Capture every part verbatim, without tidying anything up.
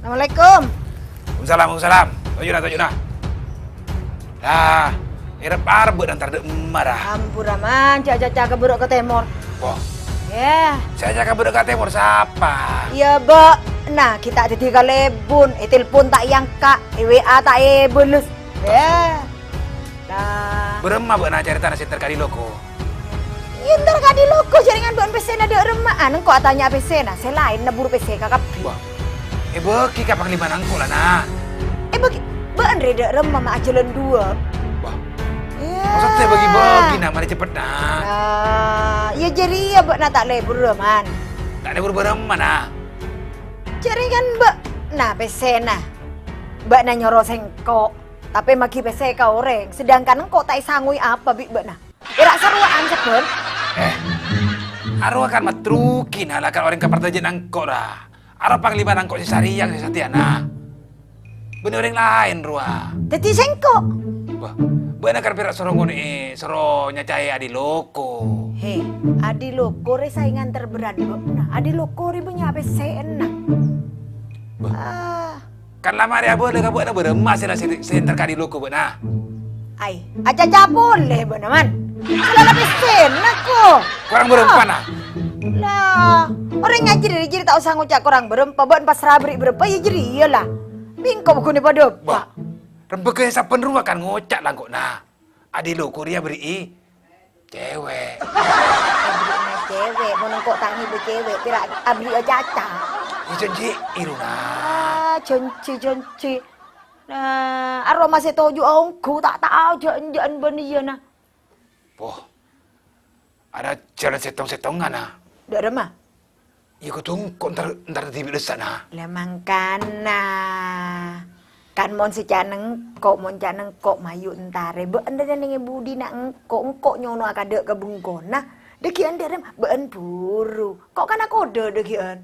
Assalamualaikum. Waalaikumsalam, waalaikumsalam. Toju' na, toju' na. Lah, erep-arep bâ'na entar dâ' emma, ra? Ampon, Raman, jhâ' caca ka bârâ' ka tèmor. Wah. Yâ. Sè ajhâk ka bârâ' ka tèmor sapa? Iyâ, bâ'na, ghi' ta' dhâddhi kalèbun, ètelpon ta' èangka', è-W A ta' èbâles. Yâ. Lah. Bârâmma bâ'na carètana sè entar ka Adi Loko? Iyâ, entar ka Adi Loko, jhâringan bâ'na pèssèna dâ' remma. Ah, engko' atanya pèssèna, sè laèn nabur pèssè kakabbhi. Wah, èbâghi ka panglimana engko' la, Na. Èbâghi, bâ'na rè dâ' remma ma' ajhâlân duwâ'. Wah. Iyâ. Maksodda bâgi-bâgi, Na, marè ceppet, Na. Ah, iyâ jârèya bâ'na ta' lebur, Man. Ta' lebur bârâmma, Na? Jhâringan bâ'na pèssèna. Bâ'na nyoro sèngko', tapè maghi pèssè ka orèng, sedangkan engko' ta' èsangoè apa bi' bâ'na. Èra' sarowa anjep, Bân. Eh, arowa kan matruki, Na, la kan orèng ka partèjhâna engko', ra. Arowa panglimana engko' sè sarèyang sè satèya, Na. Bânnè orèng laèn rowa. Dhâddhi sèngko'. Wah, bâ'na kan pèra' soro ngonè'è, soro nyacaè Adi Loko. He, Adi Loko rè saèngan terberat bâ'na. Adi Loko rè bânnya' pèssèna. Wah. Ah. Kan la marè abâlâ ka bâ'na bârâmma sè la sè, sè entar ka Adi Loko bâ'na? Ai, acaca polè bâ'na, Man. Sè la pèssèna ko. Korang bârâmpa, Na? Lah, orèng ngajhâr jârèya ta' osa ngoca' korang bârâmpa, bâ'na pasra aberri' bârâmpa, iyâ jârèya la. Bi' engko' bhâghuna padâ, Bah. Rembâghâ sabbhân rowa kan ngoca' la engko', Na. Adi Loko rèya aberri'i cewek. Aberri'na cewek, mon engko' ta' ngibâ cewek, pèra' aberri'a caca. Yâ, jhânjhi, Iruna. Ah, jhânjhi, jhânjhi. Nah, arowa masè toju' ongghu, ta' tao jhâ'-, jhâ'ân bân iyâ, Na. Poh, arajhâlân sèttong-sèttongan, Na. Dâ' remma? Yâ, kodhu engko' entar, entar dhâddhi bi' lessa, Na. Lah, mangkana. Kan mon sè ca'na engko', mon ca'na engko' mayu entarè. Bâ'na nèngè budina engko', engko' nyono'a kadâ' ka bengkona. Dâgghi'ân dâ' remma, bâ'na buru. Ko' kana kodâ dâgghi'ân.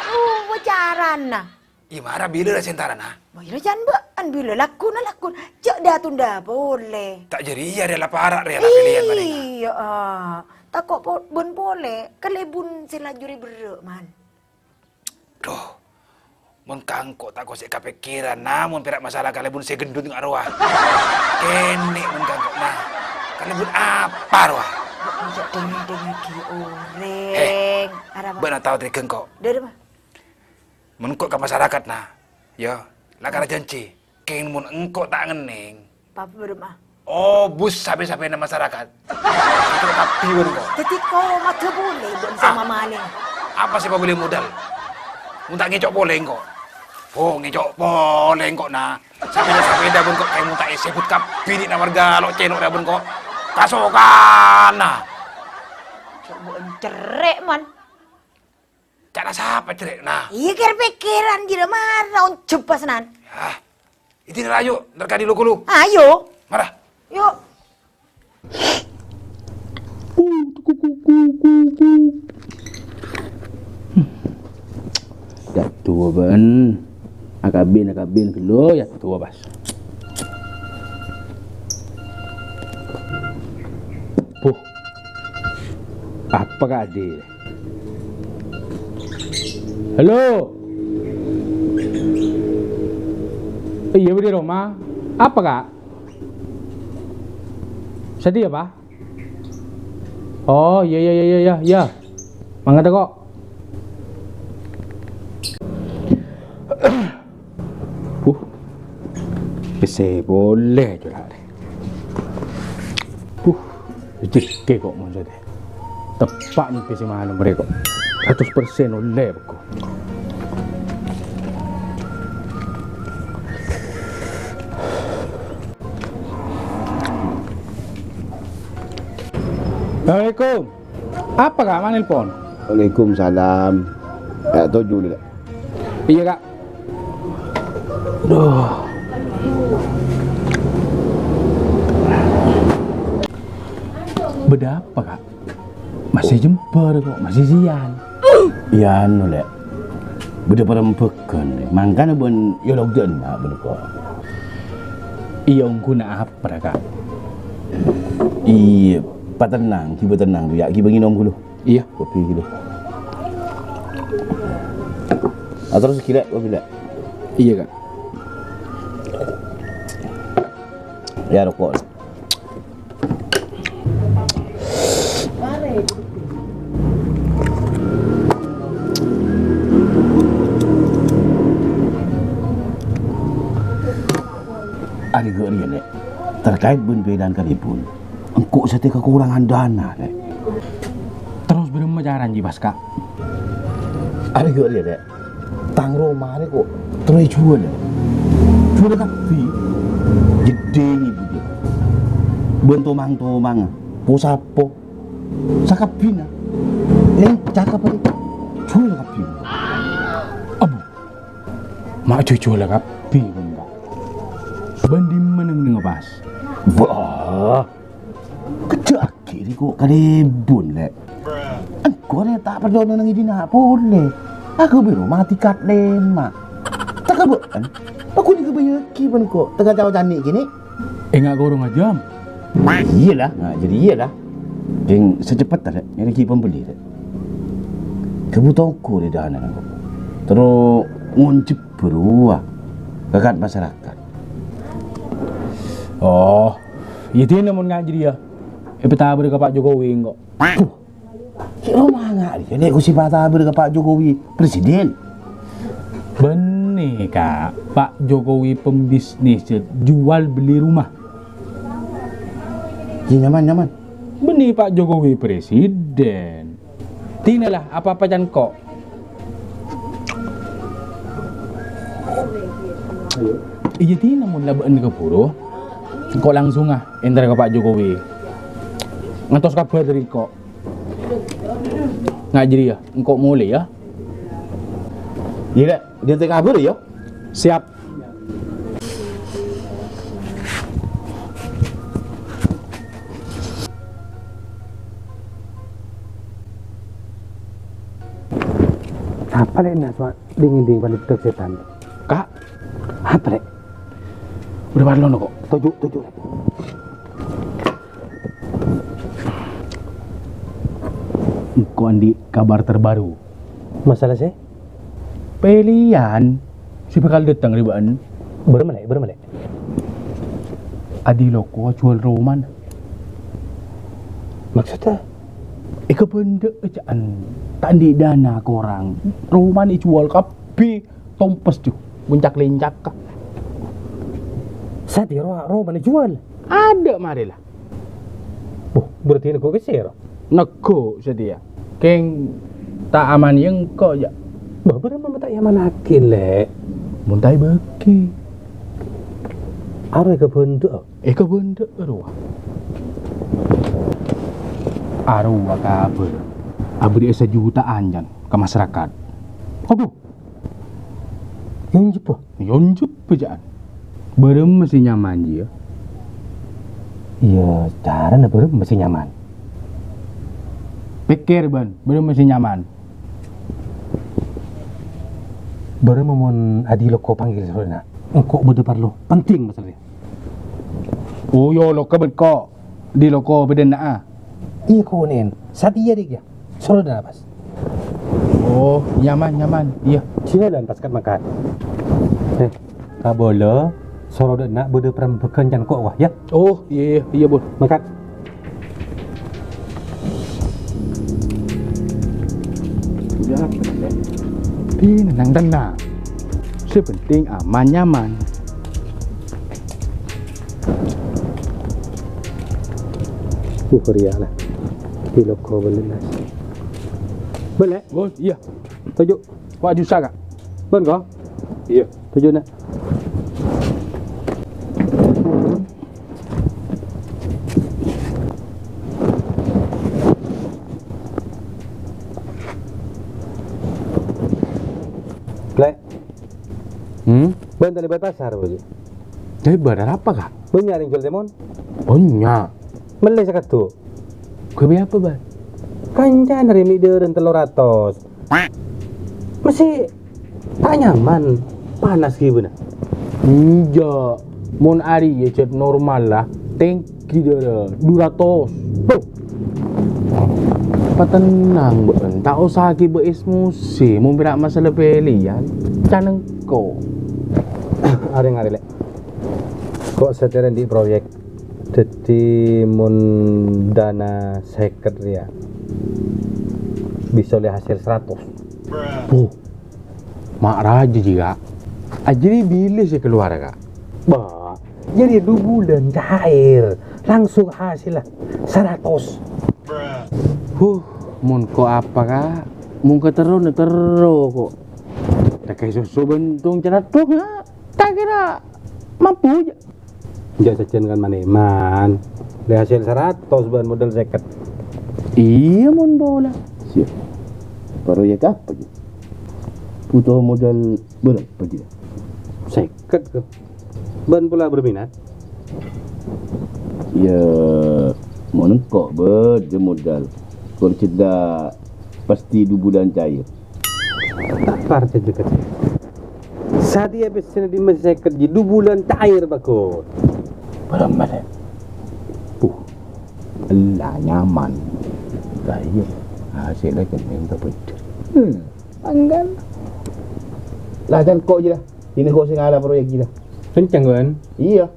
Arowa carana. Iyâ, mara bilâ la sè entarana? Mayu la can bâ'na bilâ, lagguna, lagguna. Jhâ' dâ-tunda polè. Ta' jârèya rèya la para' rèya la pèlèyan palènga. Iyâ, ah. Tako' po-, bân polè, kalèbun sè lajurè berrâ', Man. Duh. Mon ka engko' ta' kosè' kapèkkèran, Na, mon pèra' masalah kalèbun sè ghendhut nga' rowa. Kènè' mon ka engko', Na. Kalèbun apa rowa? Bâ'na jhâ' dhing-dhingngaghi orèng. Eh, arapa? Bâ'na tao trèghâ engko'? Dâri ma? Mon engko' ka masarakat, Na, yâ, la kala jhânjhi, kèng mon engko' ta' ngennèng. Pabârâmma? Obus sapè-sapèna masarakat. Engko' kabbhi bân engko'. Dhâddhi ko' madhâ polè bân Ah. sè mamalèng. Apa sè pabâli modal? Mon ta' ngèco' polè engko'. Oh, ngèco' polè engko', Na. Sapèda-sapèda bân engko' kèng mon ta' èsèbut kabbhi nè'na warga lo' cèno' rèya bân engko'. Kasokana. Coba encerrè', Man. Ca'na sapa, Cre', Na? Iyâ, kèr-pèkkèran jârèya mara onjhep pas nan. Hah? Idina, ayo, entar ka Adi Loko lu. Ayo. Mara. Yuk. Yâ, duwâ bân. Akabin, akabin, ghâllu, yâ, duwâ pas. Buh. Apa, Kak Ade? Halo. Iyâ, bâdâ è roma. Apa, Kak? Satèya, Pa'? Oh, iyâ, iyâ, iyâ, iyâ, iyâ, iyâ. Mangga tako'. Huh. Pèssè polè, jhâ' la. Huh. Rejhekkè ko' mon satèya. Teppa' mimpi sè malem rè ko'. Satos persen ollè bâkto. Assalamualaikum. Apa, Kak, ma' nelpon? Waalaikumsalam. Yâ, toju' dulu, Kak. Iyâ, Kak. Duh. Bâdâ apa, Kak? Masih jembhâr ko', masih siang. Iyâ, anu, Lè'. Bâdâ parembhâghân, Lè'. Mangkana bân yâ logdhân, Mak, bân ko'. Iyâ, ongghuna apa, Kak? Iyâ, patennang, ghibâ tennang, yâ, ghibâ ngènom ghâllu. Iyâ. Kopi ghâllu. Aterros ghi', Lè', kopi, Lè'. Iyâ, Ka'. Yâ, roko'. Arèya ghâ' rèya, Lè'. Terkait bân pèlana karèbun. Engko' satèya kakorangan dana, Lè'. Terros bârâmma carana jiyâ pas, Ka'? Arèya ghâ' rèya, Lè'. Tang roma rè ko' terro èjhuwâl, Lè'. Jhuwâl kabbhi. Jeddhing ibu dia. Bân tomang-tomang, po-sapo. Sakabbhina. Lèncak apa rè? Jhuwâl kabbhi. Abu. Ma' jhuwâl kabbhi, bân, Ka'. Bân dimma neng-neng pas? Wah. Kejjhâ'aghi rè ko' karèbun, Lè'. Engko' rè ta' parlo neng è dinna' polè. Aku bârâmma mati kat lèma'. Ta' kabâ'ân. Aku nèka bâjâghi bân ko'. Tengah cawa cani' gini. Enga' korong ajâm. Iyâ la, nah, jadi iyâ la. Kèng sacepet ta, Lè'. Nyarè ghi' pembeli, Lè'. Kebutuhan ku di dana, engko'. Terro ngonjhep bârowa. Ka kat masyarakat. Oh, iyâ dinah mon nga' jârèya. Èpatabâr ka Pak Jokowi engko'. Puh. Kèng roma nga' rèya, Lè', ko' sè èpatabâr ka Pak Jokowi, Presiden. Bânnè, Ka', Pak Jokowi pembisnis, jual beli rumah. Iyâ, nyaman, nyaman. Bânnè Pak Jokowi Presiden. Dinah la, apa-apa can ko'. Iyâ, dinah mon la bâ'na kabhuru. Engko' langsunga èntar ka Pak Jokowi. Ngantos kabhâr dâri engko'. Nga' jârèya, engko' molè, yâ. Iyâ, Lè'. Dântè' kabhâr, yâ. Siap. Apa, Lè', Nas, Mak? Dingin-dingin palèng bâdâ sètan. Ka'? Apa, Lè'? Bâdâ parlo, ko'. Toju', toju', Lè'. Engko' andi' kabar terbaru. Masalah sè? Pèlèyan sè bhâkal dâteng rè bâ'na. Bârâmma, Lè', bârâmma, Lè'? Adi Loko ajhuwâl romana. Maksudda? Èkabhândhâ'â ca'na. Ta' andi' dana korang. Romana èjhuwâl kabbhi. Tompes, jhu. Mon cak-lèncakka. Satèya ro-, romana èjhuwâl? Adâ' marè la. Wah, berarti neggu' pèssè, ro? Neggu' satèya. Kèng ta' amanè engko', jâ'. Bâh, bârâmma mon ta' èamanaghi, Lè'? Mon ta' èbâghi. Arèya èkabhândhâ'â? Èkabhândhâ'â rowa. Arowa kabhâr. Abherri'â sajuta'an, can, ka masarakat. Adhu. Èonjhâbbhâ? Èonjhâbbhâ, ca'na. Bârâmma sè nyaman, jiyâ? Iyâ, carana bârâmma sè nyaman? Pèkkèr, bân, bârâmma sè nyaman? Bârâmma mon Adi Loko panggil soro dâ' enna'? Engko' bâdâ parlo penting, masalana. Oh, iyâ, Loko bân ko'. Adi Loko bâdâ enna'a. Iyâ, konè'en. Satèya, Dik, yâ. Soro dâ' enna' pas. Oh, nyaman, nyaman. Iyâ. Sènga' dâ' pas kat mangkat. Eh, kabâlâ, soro dâ' enna' bâdâ parembhâghân can ko', wah, yâ. Oh, iyâ, iyâ, iyâ, Bun. Mangkat. Iyâ, tenang-tenang. Sè penting aman-nyaman. Uh, rèya la. Di Loko bâli, Nas. Bâli? Bos, iyâ. Toju'. Wah, jusa, Ka'. Bân, ko? Iyâ. Toju', na'. Lè'. Hmm? Bân ta' lèbât pasar, Bos? Lèbât, arapa, Ka'? Bânnya' rèng jhuwâl tèmon. Bânnya'. Mellè sakadhu. Ghâbây apa, Bân? Kancana rè mè' dârâna tello ratos. Mastè ta' nyaman, panas ghibâna. Enjâ', mon arèya jhât normal la, tèngghi dârâ du ratos. Huh. Patennang bâ'na, Ta' osa ghibâ es musi, mon pèra' masalah pèlèyan, can engko'. Arè-ngarè, Lè'. Ko' satèya andi' proyek. Dhâddhi, mon dana sèket rèya, bisa ollè hasèl saratos. Buh, ma' rajâ jiyâ, Ka'. Ajâriyâ bilâ sè kalowar, Ka'? Bâh, jâriyâ du bulân cair, langsung hasèlla saratos. Huh, mon ko' apa, Ka'? Mon katerrona terro ko'. Takè sosso bân tong calathok, Ka'. Ta' kèra mampu, jâ. Jâ' sajân kan man-èman. Ollè hasèl saratos bân modal sèket. Iyâ, mon pola. Siap. Proyek apa, jâ? Butuh modal berapa, jâ? Sèket, ko'. Bân pola berminat? Yâ, mon engko' bâdâ modal. Ko' cè' dâ' pastè du bulân cair. Ta' parcajâ, Ka'. Satèya pèssèna dimma sèket jiyâ du bulân cair, bâgus. Bârâmma, Lè'? Puh, ella nyaman. Lah iyâ, hasèlla kennèng ta' bhender. Hmm, anggan. Lah, can ko' jiyâ, lah. Dinah ko' sè ngala proyek jiyâ, lah. Kenceng, Wan. Iyâ.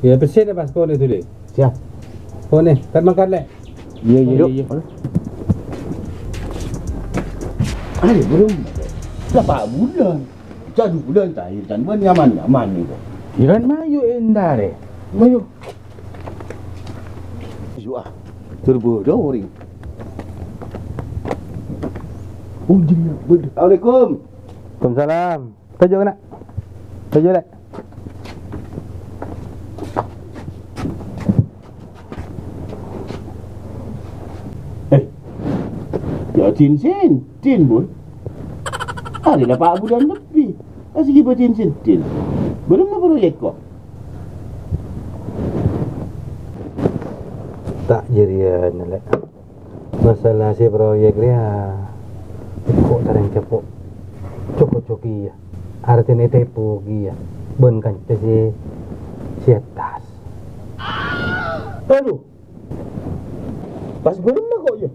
Yâ, pèssèna pas ponè dulih. Siap. Ponè, kat-mangkat, Lè'. Iyâ, iyâ. Iyâ, iyâ. Ayo, belum. Berapa bulan? Satu bulan terakhir kan, bulan nyaman-nyaman nih, kok. Jiran mayu entar, eh. Mayu. Ayo, ah. Terburu-buru. Oh, iya, bener. Assalamualaikum. Waalaikumsalam. Toju' kènè'. Toju' rè'. Eh, yâ, din-sèndin, Bun. Arèya la pa' bulân lebbi. Masih ghibâ din-sèndin. Bârâmma proyek, kok. Ta' jârèya, Lè'. Masalah sè proyek rèya, engko' tarèng cepo'. Cok-kocok kèya. Artèna ètèpo kèya bân kanca sè, sè attas. Aduh. Pas bârâmma kok, yâ?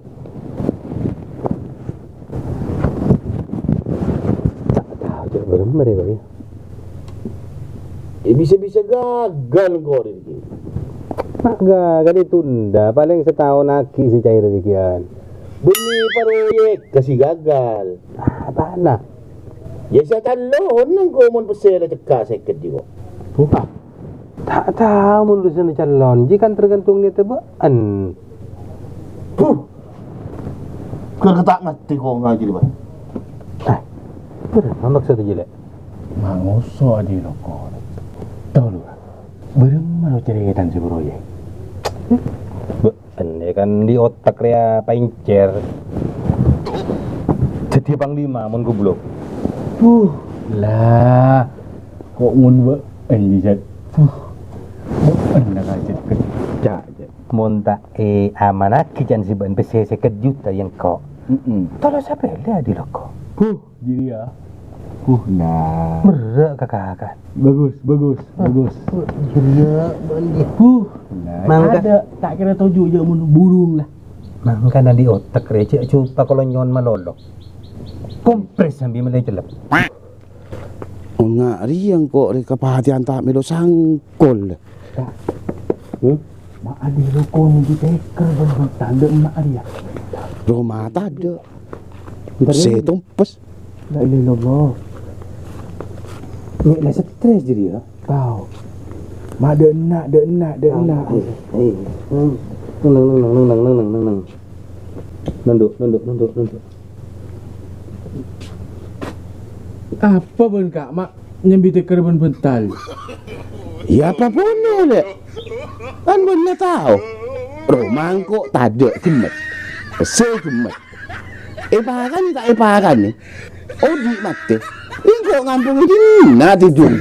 Ta' tao, cè' bârâmma rè kok, yâ. Yâ, bisa-bisa gagal engko' rè, iki. Ma' gagal ditunda, palèng sataon aghi' sè cair rè kèyan. Bânnè proyek kasè gagal. Apana? Yâ, sè calon engko' mon pèssè la cekka' sèket jiyâ, kok. Buka. Ta' tao mon urusanna calon, jiyâ kan tergantung niyatta bâ'en. Puh. Ghâr ta' ngartè kok ngajhi, Pak. Eh, bârâmma maksodda, Lè'? Ma' ngoso' adi' loko. Tao lu, Pak. Bârâmma lo carètana sè proyek? Bâ'en kan di otak rèya paèncèr. Dhâddhiyâ panglima mon goblok. Puh, la. Kok mon bâ'en, Jat? Puh. Bâ'en la kajât kècca', Jat. Mon ta' èamanaghi can sè bâ'en pèssè sèket juta, yâ engko'. Mm-mm. Tollosa pèlè adi' loko. Puh, jârèya. Puh, nah. Merra' ka kaka. Bagus, bagus, bagus. Jârèya, bâ'en, yâ. Puh, nah. Mangka. Adâ', ta' kèra toju' jâ' mon burung, la. Mangkana di otak rè, cè' copa kolonyon malolo. Kompres sambi mèlè cellep. Onga' rèya engko' rè kapatèyan ta' mèlo sangkol. Ka'. Hmm? Ma' adi' loko nèng di tèkèr bân tandhâ emma' rèya. Roma tadâ'. Ntar sè ini. Tompes. La ilaha illallah. Mè' la stres jârèya. Tao. Ma' dâ' enna', dâ' enna', dâ' enna'. Ayo, ayo. Neng, neng, neng. Nunduk, nunduk, nunduk, nunduk. Apa bâ'en, Ka', ma' nyambi tèkèr bân bhântal? Yâ, apa pona, Lè'. Kan bâ'en la tao. Roma engko' tadâ' ghemmet. Pèssè ghemmet. Èpakanè ta' èpakanè. Odi' matè. Engko' ngampong dinna' tèdung.